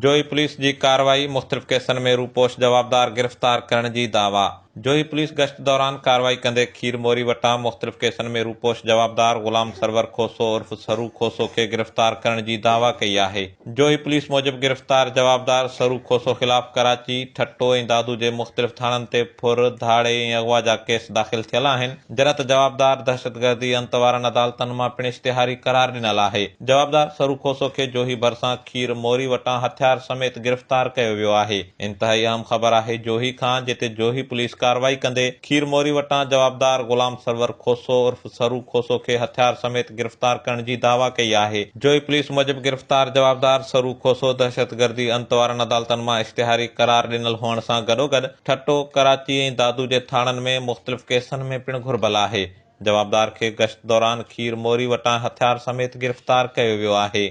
Johi police جي ڪارروائي، مختلف ڪيسن ۾ روپوش جوابدار گرفتار ڪرڻ جي دعويٰ. جوهي پوليس گشت دوران ڪارروائي ڪندي کير موري وٽان مختلف ڪيسن ۾ روپوش جوابدار غلام سرور کوسو عرف سرو کوسو کي گرفتار ڪرڻ جي دعويٰ ڪئي آهي. جوهي پوليس موجب گرفتار جوابدار سرو کوسو خلاف ڪراچي، ٺٽو ۽ دادو جي مختلف ٿاڻن تي ڦر، ڌاڙي ۽ اغوا جا ڪيس داخل ٿيل آهن. جڏهن ته جوابدار دهشتگردي انت وارن عدالتن مان پڻ اشتهاري قرار ڏنل آهي. جوابدار سرو کوسو کي جوهي ڀرسان کير موري وٽان هٿيار سميت گرفتار ڪيو ويو آهي. انتهائي اهم خبر آهي جوهي کان جتي جوهي پوليس ڪارروائي ڪندي کير موري وٽان جوابدار غلام سرور کوسو عرف سرو کوسو کي هٿيار سميت گرفتار ڪرڻ جي دعويٰ ڪئي آهي. جوهي پوليس موجب گرفتار جوابدار سرو کوسو دهشتگردي انت وارن عدالتن مان اشتهاري قرار ڏنل هئڻ سان گڏوگڏ ٺٽو، ڪراچي ۽ دادو جي ٿاڻن ۾ مختلف ڪيسن ۾ پڻ گهربل آهي. جوابدار کي گشت دوران کير موري وٽان هٿيار سميت گرفتار ڪيو ويو آهي.